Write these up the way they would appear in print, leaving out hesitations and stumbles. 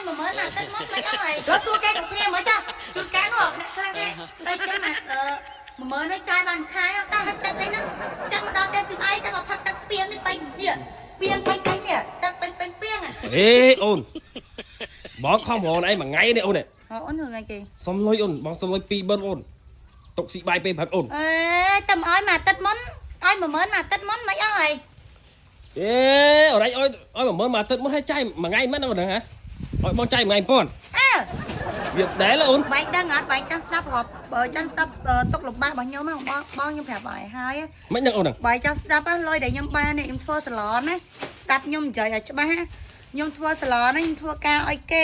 ឲ្យ10000មួយអាទិត្យមកមិនអស់ហើយដល់សួរគេគ្រប់គ្នាមើលចាជួនកាលនោះអ្នកខ្លះគេតែគេមកអឺ10000នោះចាយបានមួយខែដល់ហើយទឹកអីហ្នឹងចាំមកដល់ផ្ទះស៊ីបាយចាំមកផឹកទឹកពីងនេះពេញនេះពីងពេញពេញនេះទឹកពេញពេញពីង អេអូនបងខំរកឯងមួយថ្ងៃនេះអូននេះ អូនរឿងអីគេ សុំលុយអូនបងសុំលុយ20000អូនទុកស៊ីបាយពេលព្រឹកអូន អេតែមកឲ្យមួយអាទិត្យមុនឲ្យ10000មួយអាទិត្យមុនមិនអស់ហើយ អេអូនឯងឲ្យឲ្យ10000មួយអាទិត្យមុនឲ្យចាយមួយថ្ងៃមិនអូនហ្នឹងហ៎ឲ្យបងចាយមួយថ្ងៃ1000 អើ វាដែលអូន បែកដឹងអត់បែកចាំស្ដាប់រាប់បើចាំស្ដាប់ទុកលំបាករបស់ខ្ញុំហ្នឹងបងបងខ្ញុំប្រាប់ឲ្យហើយ មិនហ្នឹងអូនហ្នឹង បាយចាំស្ដាប់លុយដែលខ្ញុំបាននេះខ្ញុំធ្វើសាឡនណាស្ដាប់ខ្ញុំនិយាយឲ្យច្បាស់ខ្ញុំធ្វើសាឡនណាខ្ញុំធ្វើការឲ្យគ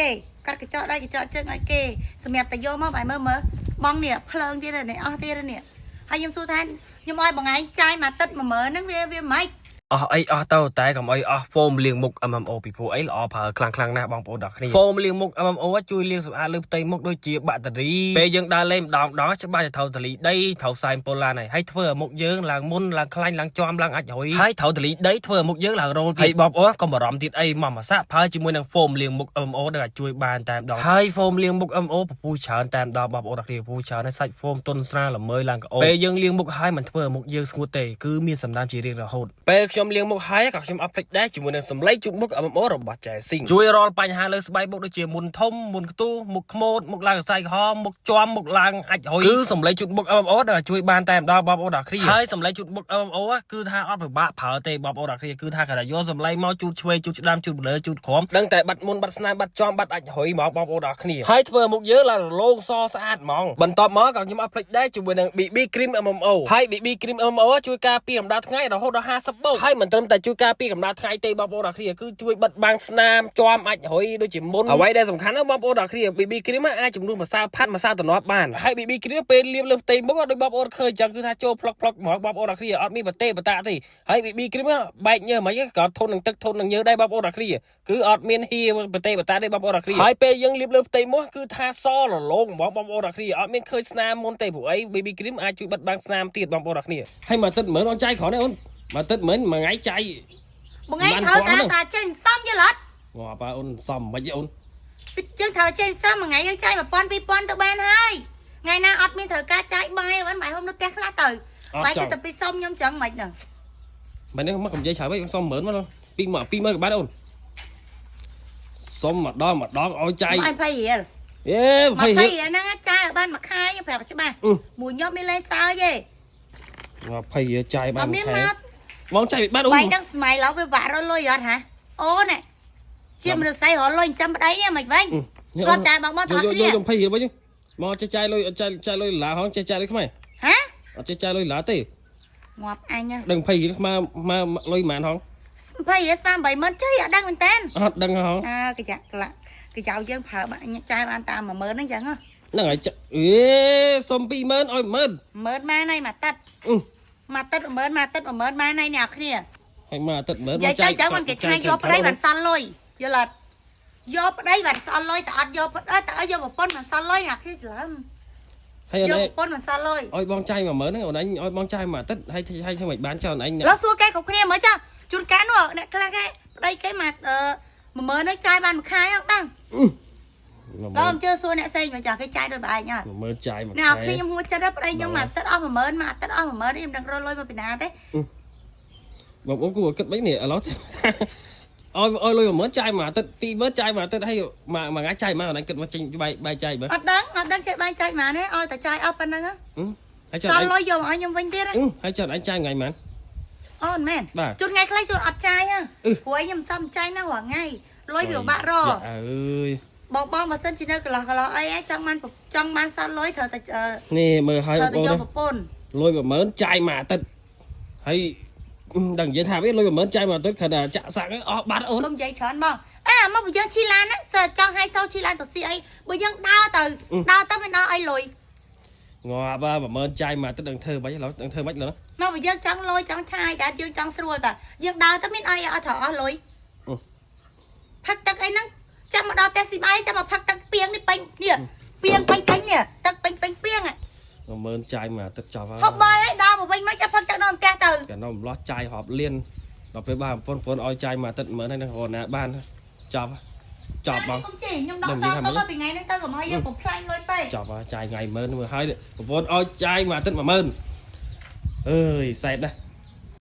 េកាត់កញ្ចក់ដៃកញ្ចក់ជើងឲ្យគេសម្រាប់តែយកមកបាយមើលមើលបងនេះភ្លើងទៀតនេះអស់ទៀតនេះហើយខ្ញុំសួរថាខ្ញុំឲ្យបងឯងចាយមួយទឹក10000ហ្នឹងវាវាមិន អស់អីអស់ទៅតែកុំអីអស់ហ្វូមលាងមុខ MMO ពីព្រោះអីល្អប្រើខ្លាំងខ្លាំងណាស់បងប្អូនដល់គ្នាហ្វូមលាងមុខ MMO ជួយលាងសម្អាតលើផ្ទៃមុខដូចជាបាក់តេរីពេលយើងដើរលេងម្ដងម្ដងច្បាស់จะត្រូវតលីដីត្រូវផ្សែងពុលឡានហើយហើយធ្វើឲ្យមុខយើងឡើងមុនឡើងខ្លាញ់ឡើងជាំឡើងអាចរុយហើយត្រូវតលីដីធ្វើឲ្យមុខយើងឡើងរោលទៀតហើយបងប្អូនកុំបារម្ភទៀតអីមកមួយសាក់ប្រើជាមួយនឹងហ្វូមលាងមុខ MMO ដែលអាចជួយបានតែម្ដងហើយហ្វូមលាងមុខ MMO ពពុះច្រើនតែម្ដងបងប្អូនដល់គ្នាពពុះច្រើនហើយសាច់ហ្វូមទន់ស្រាលល្មើយឡើងក្អូបពេលយើងលាងមុខហើយមិនធ្វើឲ្យមុខយើងស្ងួតទេគឺមានសំណើមជារៀងរហូតពេលខ្ញុំលាងមុខហើយក៏ខ្ញុំអត់ភ្លេចដែរជាមួយនឹងសម្លេងជូតមុខ MMO របស់ចែស៊ីងជួយរាល់បញ្ហាលើស្បែកមុខដូចជាមុនធំមុនខ្ទុះមុខខ្មោតមុខឡើងសរសៃក្រហមមុខជាំមុខឡើងអាចរុយគឺសម្លេងជូតមុខ MMO ដែលជួយបានតែម្ដងបងប្អូនដល់គ្នាហើយសម្លេងជូតមុខ MMO គឺថាអត់ពិបាកប្រើទេបងប្អូនដល់គ្នាគឺថាគ្រាន់តែយកសម្លេងមកជូតឆ្វេងជូតស្ដាំជូតលើជូតក្រោមដឹងតែបាត់មុនបាត់ស្នាមបាត់ចំបាត់អាចរុយហ្មងបងប្អូនដល់គ្នាហើយធ្វើមុខយើងឡើងរលោងសស្អាតហ្មងបន្ទាប់មកក៏ខ្ញុំអត់ភ្លេចដែរជាមួយនឹង BB cream MMO ហើយ BB cream MMO ជួយការពារកម្ដៅថ្ងៃរហូតដល់50បូកហើយមិនត្រឹមតែជួយការពារកម្ដៅថ្ងៃទេបងប្អូនដល់គ្នាគឺជួយបិទបាំងស្នាមជាំអាចរុយដូចជាមុនអ្វីដែលសំខាន់ណាស់បងប្អូនដល់គ្នា BB cream អាចជំនួសម្សៅផាត់ម្សៅតំណប់បានហើយ BB cream ពេលលាបលើផ្ទៃមុខដូចបងប្អូនឃើញចឹងគឺថាចូលផ្លុកផ្លុកហ្មងបងប្អូនដល់គ្នាអត់មានប្រទេបតាទេហើយ BB cream បែកញើសមិនក៏ធន់នឹងទឹកធន់នឹងញើសដែរបងប្អូនដល់គ្នាគឺអត់មានហៀប្រទេបតាទេបងប្អូនដល់គ្នាហើយពេលយើងលាបលើផ្ទៃមុខគឺថាសរលោងហ្មងបងប្អូនដល់គ្នាអត់មានឃើញស្នាមមុនទេព្រោះអី BB cream អាចជួយបិទបាំងស្នាមទៀតបងប្អូនដល់គ្នាហើយមកទឹកមើលអូនចាយគ្រាន់ទេអូនមកទឹកមើលមួយថ្ងៃចាយ បងឯងត្រូវតាតាចេញសំយល់អត់ ងាប់អូនសំមិនទេអូន យើងត្រូវចេញសំមួយថ្ងៃយើងចាយ1000 2000ទៅបានហើយថ្ងៃណាអត់មានត្រូវការចាយបាយហ្នឹងបាយហូបនៅផ្ទះខ្លះទៅបាយទៅតែពីសុំខ្ញុំចឹងមិនហ្នឹង មិននេះមកកំនិយាយច្រើនវិញសុំ10000មកពីមក20000ក៏បានអូនសុំម្ដងម្ដងឲ្យចាយ ឲ្យ20រៀល អេ20 20 រៀល រៀលហ្នឹងចាយឲ្យបានមួយខែខ្ញុំប្រាប់ច្បាស់មួយញប់មានលេងសើចទេ 20រៀលចាយបាន អត់មានមក បងចាយបានអូន បាយដឹងសម័យឡោវាបាក់រលុយអត់ហ่าអូនជាមនុស្សស្អីរលុយចាំប្តីនេះមិនវិញធ្លាប់តែបងបងទាំងអស់គ្នា យកយក20រៀលវិញមកចេះចាយលុយចាយចាយលុយឡាហងចេះចាយលុយខ្មែរ ហ៎ អត់ចេះចាយលុយឡាទេ ងាប់អញ ដឹង20រៀលខ្មែរមកលុយប៉ុន្មានហង 20រៀលស្មាន80000ចុយអត់ដឹងមែនតើ អត់ដឹងហង អើកញ្ចាក់ក្លាក់កញ្ចៅយើងប្រើបាក់ចាយបានតាម10000ហ្នឹងចឹងហ៎ ហ្នឹងហើយអេសុំ20000ឲ្យ10000 10000បានហើយមួយទឹកមួយទឹក10000មួយទឹក10000បានហើយអ្នកគ្នា ហើយមួយអាទិត្យ10000 និយាយទៅចឹងមិនគេថាយកប្តីបានសល់លុយយល់អត់យកប្តីបានសល់លុយតែអត់យកប្តីតែឲ្យយកប្រពន្ធបានសល់លុយអ្នកគ្នាច្រឡំ ហើយអូន យកប្រពន្ធបានសល់លុយ ឲ្យបងចាយ10000ហ្នឹងអូនឯងឲ្យបងចាយមួយអាទិត្យហើយហើយធ្វើមិនបានចោលអូនឯង ឡោះសួរគេគ្រប់គ្នាមើលចាជួនកាលនោះអ្នកខ្លះគេប្តីគេមកអឺ10000ហ្នឹងចាយបានមួយខែអត់ដឹងដល់មិនជឿសួរអ្នកផ្សេងមកចាគេចាយដោយបែងអត់ 10000ចាយមួយខែ អ្នកគ្នាខ្ញុំហួចចិត្តប្តីខ្ញុំមួយអាទិត្យអស់10000មួយអាទិត្យអស់10000នេះមិនដឹងរកលុយមកពីណាទេ បងប្អូនគួរគិតមិននេះឥឡូវឲ្យឲ្យលុយ10000ចាយមួយអាទិត្យ20000ចាយមួយអាទិត្យហើយមួយថ្ងៃចាយមកអូនឯងគិតមកចេញបាយបាយចាយមើល អត់ដឹងអត់ដឹងចេះបាយចាយប៉ុន្មានទេឲ្យតែចាយអស់ប៉ុណ្្នឹង ហើយចុះ សល់លុយយកមកឲ្យខ្ញុំវិញទៀត ហើយចុះឯងចាយថ្ងៃប៉ុន្មាន អូនមែនជួនថ្ងៃខ្លះជួនអត់ចាយហ៎ព្រោះឯងខ្ញុំសំចាយណាស់រាល់ថ្ងៃលុយវាបាក់រ អើយ បងបងបើសិនជានៅកន្លោះកន្លោះអីចង់បានចង់បានសល់លុយត្រូវតែ នេះមើលហើយ ត្រូវតែ បង យកប្រពន្ធ លុយ10000ចាយមួយអាទិត្យហើយដឹងនិយាយថាវាលុយ10000ចាយមួយអាទិត្យគ្រាន់តែចាក់សាក់អស់បាត់អូនក ុំនិយាយច្រើនបងអាមកបើយើងជិះឡានណាសើចង់ឲ្យសោជិះឡានទៅស៊ីអីបើយើងដើរទៅដើរទៅមិនដល់អីលុយ ងាប់10000ចាយមួយអាទិត្យដឹងធ្វើម៉េចឡើយដឹងធ្វើម៉េចឡើយ មកបើយើងចង់លុយចង់ឆាយតែយើងចង់ស្រួលតាយើងដើរទៅមានអីអត់ត្រូវអស់លុយផឹកទឹកអីហ្នឹងចាំមកដល់ផ្ទះស៊ីបាយចាំមកផឹកទឹកពីងនេះពេញនេះពីងពេញពេញនេះទឹកពេញពេញពីង 10000ចាយមួយអាទិត្យចប់ហើយ ហូបបាយហើយដល់មកវិញមកចាំផឹកទឹកនៅផ្ទះទៅ កាលនោះម្លោះចាយរាប់លានដល់ពេលបានប្រពន្ធប្រពន្ធឲ្យចាយមួយអាទិត្យ10000ហើយនឹងរកណាបានចប់ ចប់បង កុំជិះខ្ញុំដកសងទៅពីថ្ងៃហ្នឹងទៅកុំឲ្យយើងកុំផ្លាញ់លុយពេក ចប់ហើយចាយថ្ងៃ10000មើលហើយប្រពន្ធឲ្យចាយមួយអាទិត្យ10000អើយសែតណាស់។